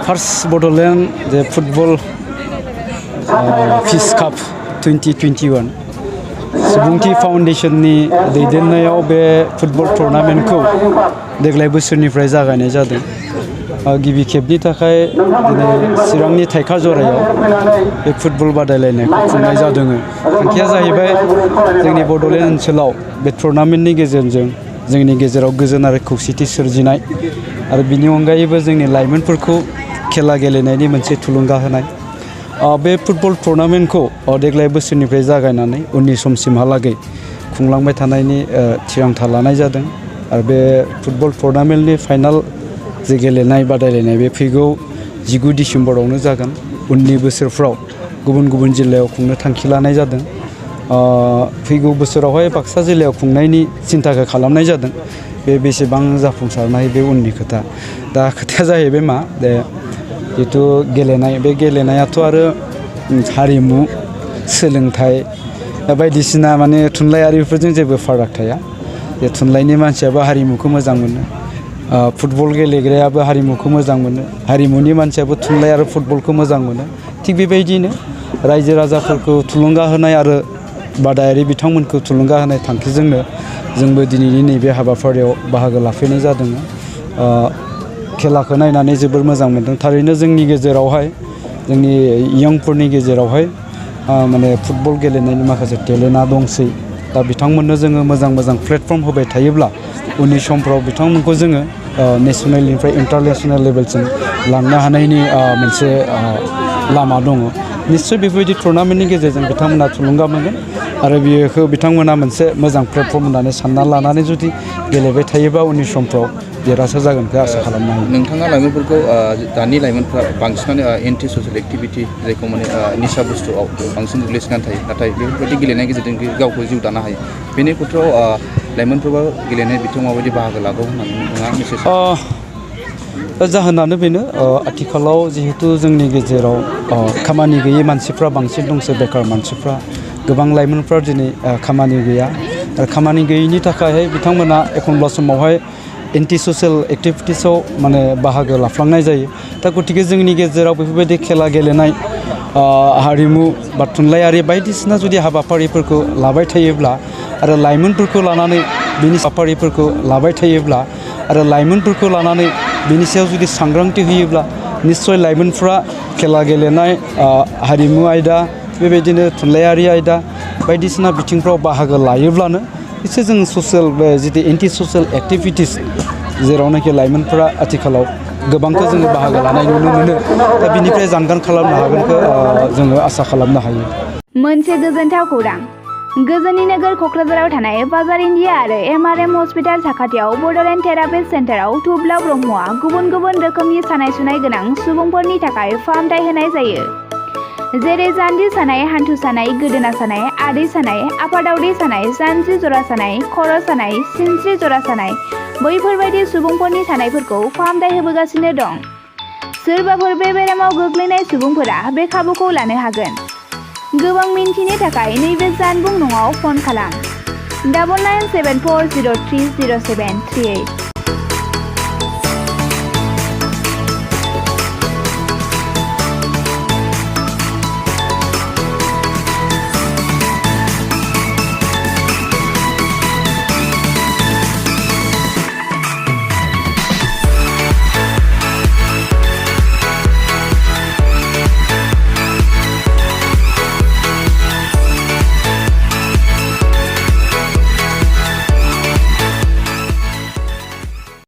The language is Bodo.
फार्स्ट बड'लेण्ड जे फुटबल फिस काप 2021 सुबुंथि फाउन्डेशननि दैदेननायाव बे फुटबल टुर्नामेन्टखौ देग्लाय बोसोरनिफ्राय जागायनाय जादों। गिबि खेबनि थाखाय दिनै चिरांनि थाइखा जरायाव बे फुटबल बादायलायनायखौ खुंनाय जादों। थांखिया जाहैबाय जोंनि बड'लेण्ड ओनसोलाव बे टुर्नामेन्टनि गेजेरजों जोंनि गेजेराव गोजोन आरो खौसेथि सोरजिनाय आरो बिनि अनगायैबो जोंनि लाइमोनफोरखौ खेला गेलेनायनि मोनसे थुलुंगा होनाय। बे फुटबल टुर्नामेन्टखौ देग्लाय बोसोरनिफ्राय जागायनानै उननि समसिमहालागै खुंलांबाय थानायनि थिरांथा लानाय जादों। आरो बे फुटबल टुर्नामेन्टनि फाइनाल जे गेलेनाय बादायलायनाय बे फैगौ 19 डिसेम्बरावनो जागोन। उननि बोसोरफ्राव गुबुन गुबुन जिल्लायाव खुंनो थांखि लानाय जादों। फैगौ बोसोरावहाय बाक्सा जिल्लायाव खुंनायनि सिन्थाखौ खालामनाय जादों। बे बेसेबां जाफुंसारनाय बे उननि खोथा। दा खोथाया जाहैबाय मा दे जिथु गेलेनाय बे गेलेनायाथ' आरो हारिमु सोलोंथाइ बायदिसिना माने थुनलाइयारिफोरजों जेबो फाराग थाया। बे थुनलाइनि मानसियाबो हारिमुखौ मोजां मोनो। फुटबल गेलेग्रायाबो हारिमुखौ मोजां मोनो। हारिमुनि मानसियाबो थुनलाइ आरो फुटबलखौ मोजां मोनो। थिग बेबायदिनो रायजो राजाफोरखौ थुलुंगा होनाय आरो बादायारि बिथांमोनखौ थुलुंगा होनाय थांखिजोंनो जोंबो दिनैनि नैबे हाबाफारियाव बाहागो लाफैनाय जादों। खेलाखौ नायनानै जोबोर मोजां मोनदों। थारैनो जोंनि गेजेरावहाय जोंनि इयंफोरनि गेजेरावहाय माने फुटबल गेलेनायनि माखासे टेलेन्टआ दंसै। दा बिथांमोननो जोङो मोजां प्लेटफर्म होबाय थायोब्ला उननि समफ्राव बिथांमोनखौ जोङो नेसनेलनिफ्राय इन्टारनेसनेल लेभेलसिम लांनो हानायनि मोनसे लामा दङ। निश्चय बेबायदि टुर्नामेन्टनि गेजेरजों बिथांमोना थुलुंगा मोनगोन आरो बेखौ बिथांमोना मोनसे मोजां प्लेटफर्म होननानै सानना लानानै जुदि गेलेबाय थायोबा उननि समफ्राव देरहासार जागोनखौ आसा खालामनो हायो। नोंथाङा लाइमोनफोरखौ दानि लाइमोनफ्रा बांसिनानो एन्टि ससियेल एक्टिभिटि जायखौ माने निसा बुस्थुआव बांसिन गोग्लैसोनानै थायो। नाथाय बेफोरबायदि गेलेनायनि गेजेरजों गावखौ जिउ दानो हायो। बेनि खेथ्रआव लाइमोनफोराबो गेलेनाय बिथिङाव माबायदि बाहागो लागौ होननानै नोंथाङा मेसेज जाहोनानो बेनो आथिखालाव जिहेतु जोंनि गेजेराव खामानि गैयै मानसिफ्रा बांसिन दंसै। बेखार मानसिफ्रा गोबां लाइमोनफ्रा दिनै खामानि गैया। आरो खामानि गैयैनि थाखायहाय बिथांमोना एखनब्ला समावहाय एन्टि ससियेल एक्टिभिटिसाव माने बाहागो लाफ्लांनाय जायो। दा गतिके जोंनि गेजेराव बेफोरबायदि खेला गेलेनाय हारिमु बा थुनलाइयारि बायदिसिना जुदि हाबाफारिफोरखौ लाबाय थायोब्ला आरो लाइमोनफोरखौ लानानै बिनि हाबाफारिफोरखौ लाबाय थायोब्ला आरो लाइमोनफोरखौ लानानै बिनि सायाव जुदि सांग्रांथि होयोब्ला निस्सय लाइमोनफ्रा खेला गेलेनाय हारिमु आयदा बेबायदिनो थुनलाइयारि आयदा बायदिसिना बिथिंफ्राव बाहागो लायोब्लानो एसे जों ससियेल जितु एन्टि ससियेल एक्टिभिटिस जेरावनाखि लाइमोनफोरा आथिखालाव गोबांखौ जोङो बाहागो लानाय नुनो मोनो। दा बिनिफ्राय जानगार खालामनो हागोनखौ जोङो आसा खालामनो हायो। मोनसे गोजोनथाव खौरां। गोजोननि नोगोर क'क्राझाराव थानाय बाजार इन्डिया आरो MRM हस्पिटाल साखाथियाव बड'लेण्ड थेरापिस्ट सेन्टाराव थुब्ला ब्रह्मआ गुबुन गुबुन रोखोमनि सानाय सुनाय गोनां सुबुंफोरनि थाखाय फाहामथाय होनाय जायो। जेरै जान्जि सानाय, हान्थु सानाय, गोदोना सानाय, आदै सानाय, आफादावदै सानाय, जानजि जरा सानाय, खर' सानाय, सिनस्रि जरा सानाय बैफोरबायदि सुबुंफोरनि सानायफोरखौ फाहामथाय होबोगासिनो दं। सोरबाफोर बे बेरामाव गोग्लैनाय सुबुंफोरा बे खाबुखौ लानो हागोन। गोबां मिन्थिनो थाखाय नैबे जानबुं नङाव फन खालाम 9974030738।